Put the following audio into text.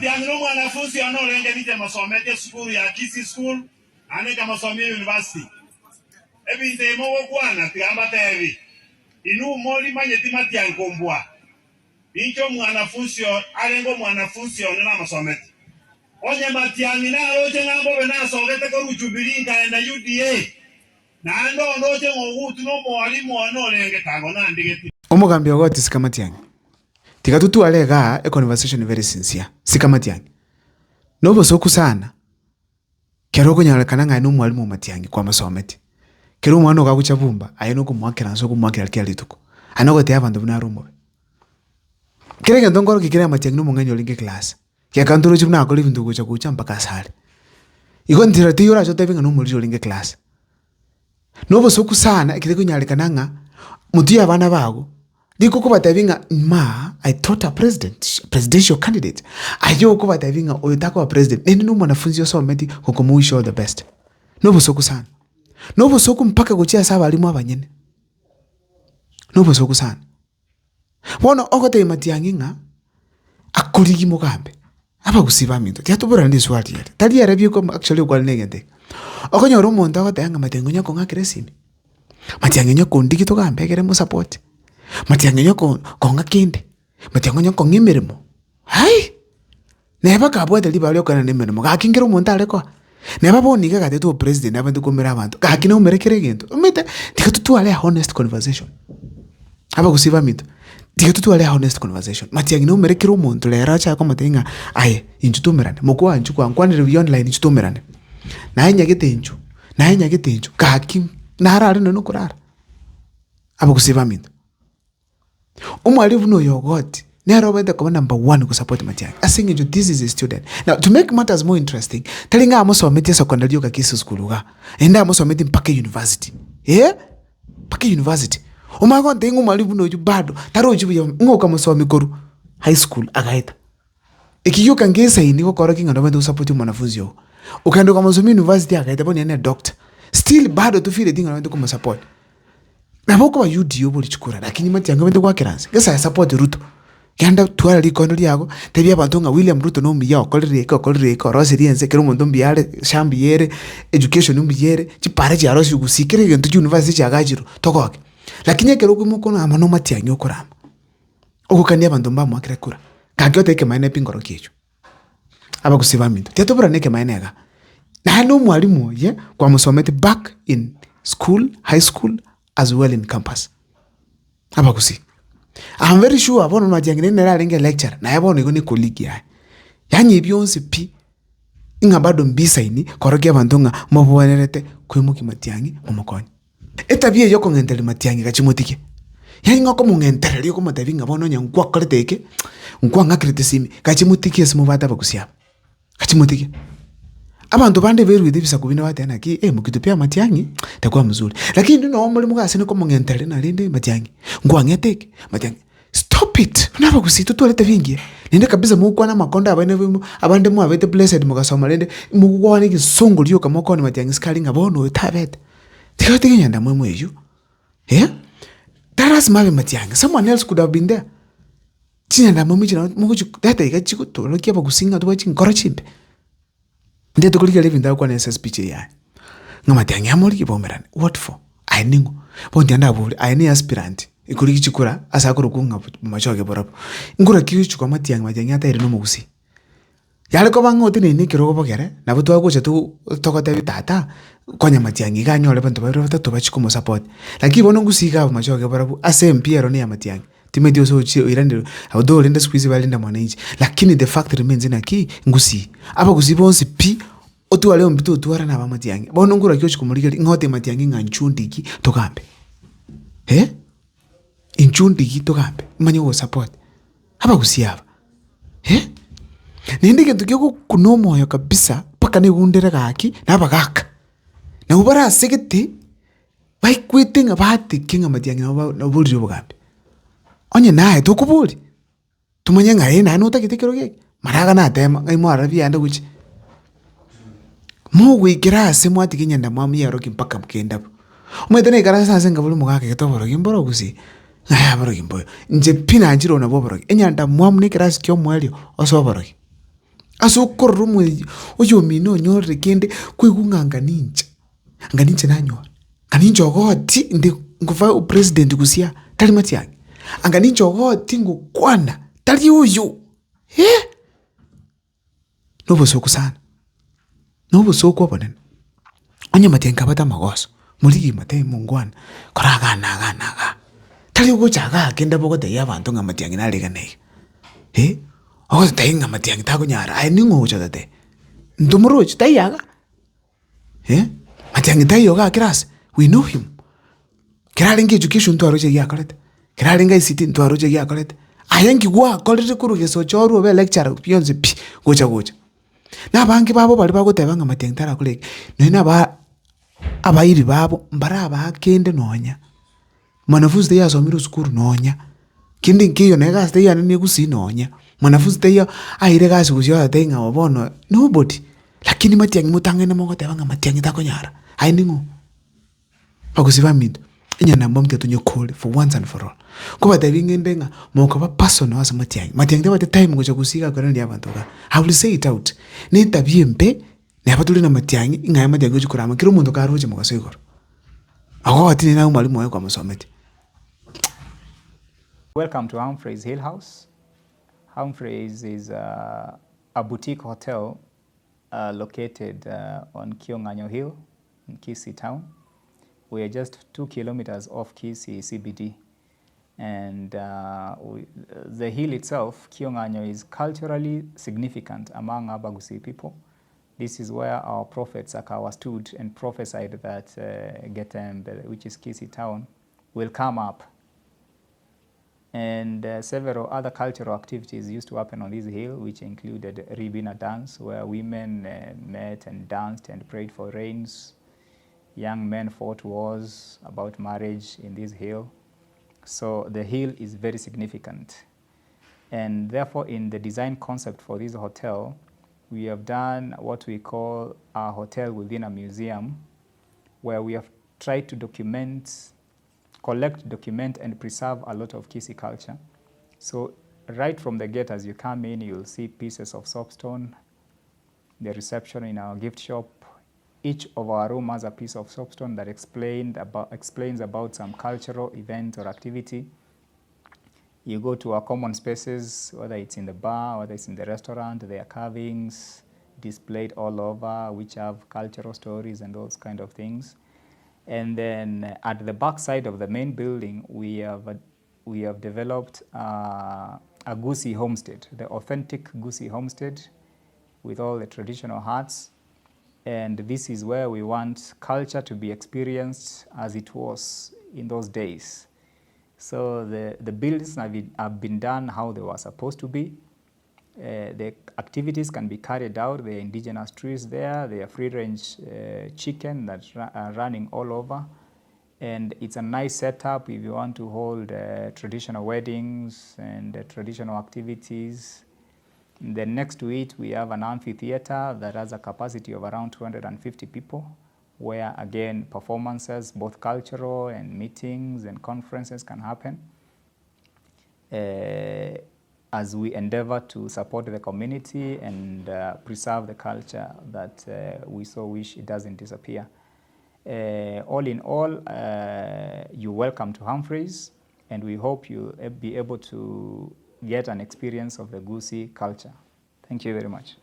Matiang'i nomwanafunsi one orenge ninche mosometie esukuru ya Kisii School naende nkamosomia University. Ebinto ebi mogokwana tiga mbatebi, inwe morimanyeti Matiang'i kombua. Ninche omwanafunsi arenge omwanafunsi one namosometie. Onye Matiang'i naroche ng'a mbobe nasogete korwa Jubilee nkaenda UDA, naende ondoche ng'a Ogutu nomwalimu one orenge tango nandigeti. Omogambi ogote sika Matiang'i. Tiga totware igaa e conversation very sincere. Sika Matiang'i. Nobosoku sana kero okonyarekana ng'a aye nomwalimu o Matiang'i kwamosometie. Kero omwana ogo agocha bumba aye nokomoakera nse okomoakera kera rituko. Aye nogotebia abanto buna are omobe. Kera egento nkorokia kere Matiang'i nomong'aini orenge eclass. Geka ntoroche buna akore ebinto gocha gocha mpaka ase are. Igo nchera teiyo orache otebe ng'a nomoriri orenge eclass. Nobosoku sana ekero ekonyarekana ng'a motwe ya abana bago, riko okobatebia ng'a ma I taught a president, presidential candidate, aye okobatebia ng'a oyo takoba president naende na omwanafunzi osometi gokomowish all the best. Nobosoku sana, nobosoku mpaka gochia ase abalimu abanyene, nobosoku sana. Bono ogotebia matiang'i ng'a akorigie mogambe, abagusii baminto tiga toborane riswali eri, tari ere bieka actually okwane na egento eke. Okonyora omonto agoteba ng'a matiang'i onya kong'akera esimi, matiang'i onya kondigia togambe egere mosupport, matiang'i onya ko kong'a kende, matiang'i onya kong'a emeremo, hai! Neba kabwate ribaga riokoenana emeremo, gaki nkere omonto are koa? Neba bono iga agatete obopresident abande koumera abanto, gaki naumere kera egento. Omanyete, tiga totware a honest conversation. Abagusii baminto, tiga totware a honest conversation. Matiang'i naumere kera omonto rero achake komotebia ng'a aye inchuo toumerane, mokwa inchuo kwankwanire buya online inchuo toumerane. Naye nyagete inchuo, naye nyagete inchuo, gaki narare nonye nokorara. Abagusii baminto. Omwalimu buna oyo ogoti, nere obwenerete koba number one gosupport Matiang'i ase eng'encho this is a student. Now to make matters more interesting, tari ng'a amosometie secondary rioka Kisii school igaa, naende amosometie mpaka university eh, mpaka university. Omanye gontebia ng'a omwalimu buna oyio bado tarochi buya ng'a okamosomia korwa high school agaeta. Eki gioka ngesaini gokorokia ng'a nobwenerete gosupport omwanafunzi ogo. Okagenda okamosomia university agaeta bono ere ne doctor, still bado tofeeleti ng'a nobwenerete komosupport. Nabo okoba UDA obori chikura lakini matiang'i obwenerete goakera nse, gesa support Ruto, genda twara rikondo riago, tebia abanto ng'a William Ruto nomuya okorire eke okorire eke orosirie ense kera omonto mbuya are, sha mbuya ere, education mbuya ere, chipara chiarosirwe gusii kera egento chiuniversity chiagachirwe, togoke. Lakini ekero okoimoka orama na omatiang'i okorama, ogokania abanto mbamoakera kura, gaki otebe ekemanyererio pi nkorokia ekio. Abagusii baminto, tiga toborane ekemanyererio iga. Naende omwalimu oye kwamosometi back in school, high school as well in campus. Abagusii, I'm very sure bono Matiang'i nere nere arenge lecturer, naye bono igo ne colleague yaye. Yaani ebi bionsi pi, ng'a bado mbisaini korokia abanto ng'a mobwenerete koimokia Matiang'i momokonye. Etabia eye y'okong'entereria matiang'i gachimotigia, yaani ng'a okomong'entereria okomotebia ng'a bono onye nkwakorete eke, nkwang'akerete esimi, gachimotigie ase mobate abagusi aba, gachimotigie. Abanto bande beruete ebisaku binde bateba naki eh mokitupia matiang'i, itakuwa mzuri. Lakini intwe noo more mogasene komong'entereria narende matiang'i, nkwang'ete eke, matiang'i, stop it! Buna abagusii totware etabia engiya, naende kabisa mogokwana amakondo abaene bemo abande mwabete blessed mogasoma rende, mogokwana egesongo rioka mokoni matiang'i sikari ng'a bono oyo tabete. Tiga totige nyandamwamu eyio, eh, tari lasima abe matiang'i, someone else could have been there. Chinyandamwamu echi nabo mogochireta iga chigotorokia abagusii ng'a tobwate chinkoro chimbe. Intwe tokorigereria ebinto agokwana ase espeech eye yaye, ng'a matiang'i amorigie baumerane, what for? Aye ning'o? Bono tiga ndabore, aye ne aspirant ekorigia chikura ase akorokwa ng'a bomachoge borobwo. Nkura ki ogochia koa matiang'i, matiang'i ataire na omogusii? Yare koba ng'a oteneine ekerogo bogere, nabo twagocha to togotebia tata, konya matiang'i iga anyore abanto babere batato bachie komosupport. Lakini bono ngusii iga bomachoge barabwo ase MP ero neya matiang'i, timanyeti gose ochie oiranire although rende siku hizi barinda mwananchi, lakini the fact remains naki, ngusii. Abagusii bonsi pi, otware ombi totwara na abamatiang'i, bono nkoraki ochia komorigereria ng'a otebie matiang'i ng'a inchuo ndiki togambe eh, inchuo ndiki togambe, manye gogosupport. Abagusii aba, eh! Naende egento kegokuna omoyo kabisa mpaka negundere gaki na abagaka, nabwo barasegete baikwete ng'a bateke ng'a matiang'i nabo ba naborire obogambi. Onye naye tokoboria, tomanye ng'a eh naye notagete ekero geke, mara iga natema ng'ai mwarora biaenda gochia. Mogoikera ase mwatiga enyandamwamu yarokia mpaka mokenda bo. Omanyete naikaranse ase nkabori omogaka egete oborogi mboro gose, ng'a oborogi mboyo. Inche pi nanchire obo nabwo oborogi, enyandamwamu na ekerasi kia omoerio ase oborogi. Ase okorora omoerio oyomino onyorire kende kwaigwa ng'a anga ninche, anga ninche nanyora, anga ninche ogoti nde ngoba opresident gose aa, tari matiang'i, anga ninche ogoti ngokwana tari oyo eh! Nobosoku sana, nobosoku obonene, onye matiang'i kabwate amagoso, morigie motebie mongwana kora igaa na igaa na igaa, tari ogocha igaa kende bogotebia abanto ng'a matiang'i nare iga na iga eh, ogototebia ng'a matiang'i takonyara aye ning'o ogocha gototebia? Ntomorochi taiyo igaa eh, matiang'i taiyo igaa kera ase, we know him. Kera arenge education ntwaroche eria akorete, kera arenge ICT ntwaroche eria akorete, aye nki gwakorire korwa gesocho orwe obe lecturer bionsi pi, gocha gocha. Na abange babo baria bagoteba ng'a matiang'i tarakore eke, nonye na aba abairi babo mbarabaa kende nonya, mwanafunzi taiyo asomire esukuru nonya, kende nkeiyo na egasi taiyo ande na egusii nonya, mwanafunzi taiyo aire egasi gusii oyotebi ng'a obo bono nobody, lakini matiang'i motang'ani mogoteba ng'a matiang'i takonyara, aye ning'o? Bagusii baminto, onye nabo motete tonyekore for once and for all. Nkobatebia ng'ende ng'a mokoba personal ase matiang'i, matiang'i tabwati time gocha gusii iga akoiraneria abanto igaa. I will say it out, na etabia embe, neba tore na matiang'i, ng'a aye matiang'i ochi korama kera omonto karoche mogaso igoro. Agogoti nere omwalimu oye kwamosometie. Welcome to Humphreys Hill House. Humphreys is a, a boutique hotel uh, located uh, on Kiong'anyo Hill in Kisii town. We are just 2 kilometers off Kisii CBD. And uh, we, the hill itself, Kiong'anyo, is culturally significant among Abagusii people. This is where our prophet Sakawa stood and prophesied that uh, Getembe, which is Kisii town, will come up. And uh, several other cultural activities used to happen on this hill, which included Ribina dance, where women uh, met and danced and prayed for rains. Young men fought wars about marriage in this hill. So the hill is very significant. And therefore, in the design concept for this hotel, we have done what we call a hotel within a museum, where we have tried to document collect, document, and preserve a lot of Kisii culture. So right from the gate as you come in, you'll see pieces of soapstone, the reception in our gift shop. Each of our room has a piece of soapstone that explained about, explains about some cultural event or activity. You go to our common spaces, whether it's in the bar, whether it's in the restaurant, there are carvings displayed all over, which have cultural stories and those kind of things. And then at the back side of the main building, we have, we have developed uh, a Gusii homestead, the authentic Gusii homestead with all the traditional huts. And this is where we want culture to be experienced as it was in those days. So the, the buildings have been, have been done how they were supposed to be. Uh, the activities can be carried out. There are indigenous trees there. There are free-range uh, chicken that are running all over. And it's a nice setup if you want to hold uh, traditional weddings and uh, traditional activities. Then next to it, we have an amphitheater that has a capacity of around 250 people, where again, performances, both cultural and meetings and conferences can happen. Uh, as we endeavor to support the community and uh, preserve the culture that uh, we so wish it doesn't disappear. Uh, all in all, uh, you're welcome to Humphreys, and we hope you'll be able to get an experience of the Gusii culture. Thank you very much.